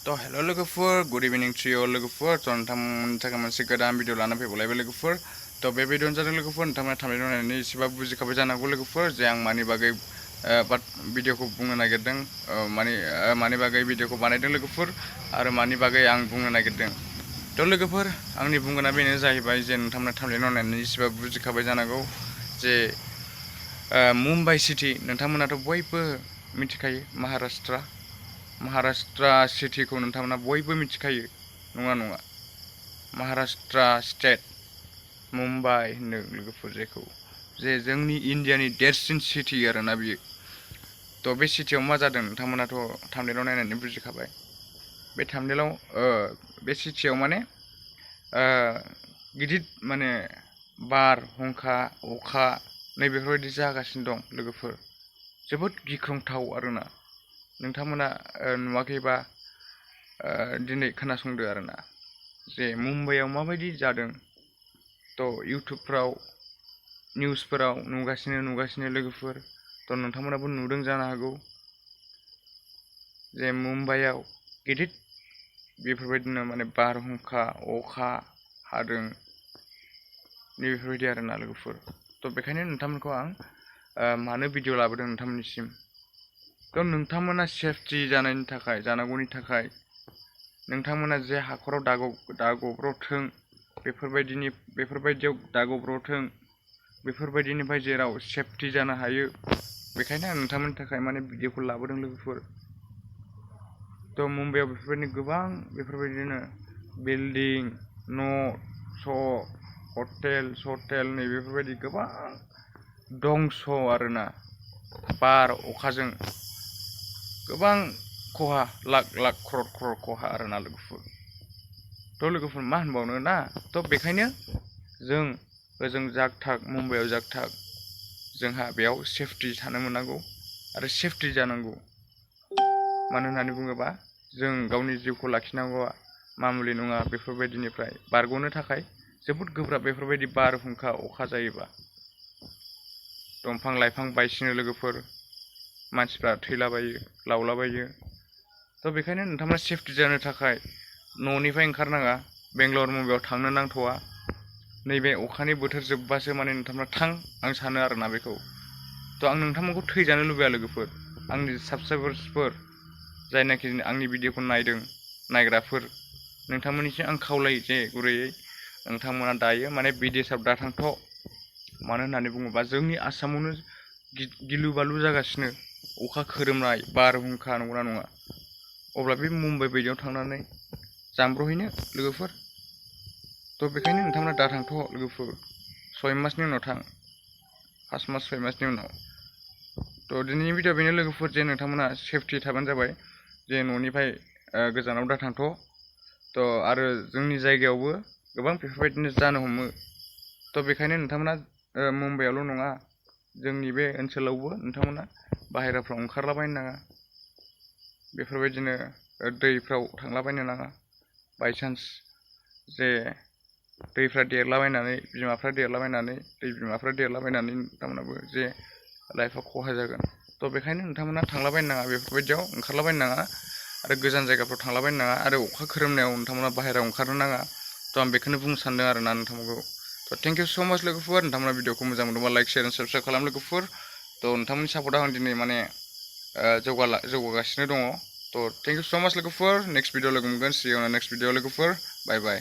तो हेलो लोगोफोर good evening to you लोगोफोर तो नोंथांमोननि थाखाय मोनसे गोदान भिडिअ लाना फैबावलायबाय लोगोफोर तो बे भिडिअ'आनो जादों लोगोफोर नोंथांमोना थांनानै नायनानै एसेबाबो बुजिखाबाय जानांगौ लोगोफोर जे आं मानि बागै भिडिअ'खौ बुंनो नागिरदों मानि बागै भिडिअ'खौ बानायदों लोगोफोर आरो मानि बागै आं बुंनो नागिरदों तो लोगोफोर आंनि बुंगोना बेनो जाहैबाय जे नोंथांमोना थांनानै नायनानै एसेबाबो बुजिखाबाय जानांगौ जे मुम्बाइ सिटि नोंथांमोनाथ' बयबो मिथिखायो महाराष्ट्र सिटिखौ नोंथांमोना बयबो मिथिखायो नङा महाराष्ट्र स्टेट मुम्बाइ होनो लोगोफोर जेखौ जे जोंनि इण्डियानि देरसिन सिटि आरोना बियो तो बे सिटियाव मा जादों नोंथांमोनाथ' थाम्बनेलाव नायनानै बुजिखाबाय बे थाम्बनेलाव बे सिटियाव माने गिदिर माने बारहुंखा अखा नै बेफोरबायदि जागासिनो दं लोगोफोर जोबोद गिख्रंथाव आरोना नोंथांमोना नुवाखैबा दिनै खोनासंदो आरोना जे मुम्बाइआव माबायदि जादों तो इउटुबफ्राव निउसफोराव नुगासिनो लोगोफोर तो नोंथांमोनाबो नुदों जानो हागौ जे मुम्बाइआव गिदिर बेफोरबायदिनो माने बारहुंखा अखा हादों बेफोरबायदि आरोना लोगोफोर तो बेखायनो नोंथांमोनखौ आं मानो भिडिअ लाबोदों नोंथांमोननिसिम तो नोंथांमोना सेफटि जानायनि थाखाय जानांगौनि थाखाय नोंथांमोना जे हाखराव दागब्रथों बेफोरबायदियाव दागब्रथों बेफोरबायदिनिफ्राय जेराव सेफटि जानो हायो बेखायनो आं नोंथांमोननि थाखाय माने भिडिअखौ लाबोदों लोगोफोर तो मुम्बाइआव बेफोरबायदिनो गोबां बेफोरबायदिनो बिल्डिं न' स' हटेल नै बेफोरबायदि गोबां दंस आरोना बार अखाजों गोबां खहा लाख क्रर खहा आरोना लोगोफोर तो लोगोफोर मा होनबावनो ना तो बेखायनो जों ओजों जागथाग मुम्बाइआव जागथाग जोंहा बेयाव सेफटि थानो मोननांगौ आरो सेफटि जानांगौ मानो होननानै बुङोबा जों गावनि जिउखौ लाखिनांगौआ मामुलि नङा बेफोरबायदिनिफ्राय बारग'नो थाखाय जोबोद गोब्राब बेफोरबायदि बारहुंखा अखा जायोबा दंफां लाइफां बायसिनो लोगोफोर मानसिफ्रा थैलाबायो लावलाबायो तो बेखायनो नोंथांमोना सेफटि जानो थाखाय न'निफ्राय ओंखारनाङा बेंगालर मुम्बाइआव थांनो नांथ'वा नैबे अखानि बोथोर जोबबासो माने नोंथांमोना थां आं सानो आरोना बेखौ तो आं नोंथांमोनखौ थैजानो लुबैया लोगोफोर आंनि साबसक्राइबार्सफोर जायनाखि आंनि भिडिअखौ नायग्राफोर नोंथांमोननिसिम आं खावलायो जे गुरैयै नोंथांमोना दायो माने बिदेशआव दाथांथ' मानो होननानै बुङोबा जोंनि आसामावनो गिलु बालु जागासिनो अखा खोरोमनाय बारहुंखा नंगौना नङा अब्ला बे मुम्बाइ बायदियाव थांनानै जामब्रहैनो लोगोफोर तो बेखायनो नोंथांमोना दाथांथ' लोगोफोर 6 मासनि उनाव थां 5 मास 6 मासनि उनाव तो दिनैनि भिडिअ बेनो लोगोफोर जे नोंथांमोना सेफटि थाबानो जाबाय जे न'निफ्राय गोजानाव दाथांथ' तो आरो जोंनि जायगायावबो गोबां बेफोरबायदिनो जानो हमो तो बेखायनो नोंथांमोना मुम्बाइआवल' नङा जोंनि बे ओनसोलावबो नोंथांमोना बाहेराफ्राव ओंखारलाबायनो नाङा बेफोरबायदिनो दैफ्राव थांलाबायनो नाङा बायसान्स जे दैफ्रा देरलाबायनानै दै बिमाफ्रा देरलाबायनानै नोंथांमोनाबो जे लाइफआ खहा जागोन तो बेखायनो नोंथांमोना थांलाबायनो नाङा बेफोरबायदियाव ओंखारलाबायनो नाङा आरो गोजान जायगाफ्राव थांलाबायनो नाङा आरो अखा खोरोमनायाव नोंथांमोना बाहेरायाव ओंखारनो नाङा तो आं बेखौनो बुंनो सानदों आरोना नोंथांमोनखौ तो थेंक इउ स' माच लोगोफोर नोंथांमोना भिडिअखौ मोजां मोनदोंबा लाइक शेयार एन्ड साबस्क्राइब खालाम लोगोफोर तो नोंथांमोननि सापर्टआ आं दिनै माने जौगागासिनो दङ तो थेंक इउ स' माच लोगोफोर नेक्स्ट भिडिअ लोगो मोनगोन सि इउ नेक्स्ट भिडिअ लोगोफोर बाय बाय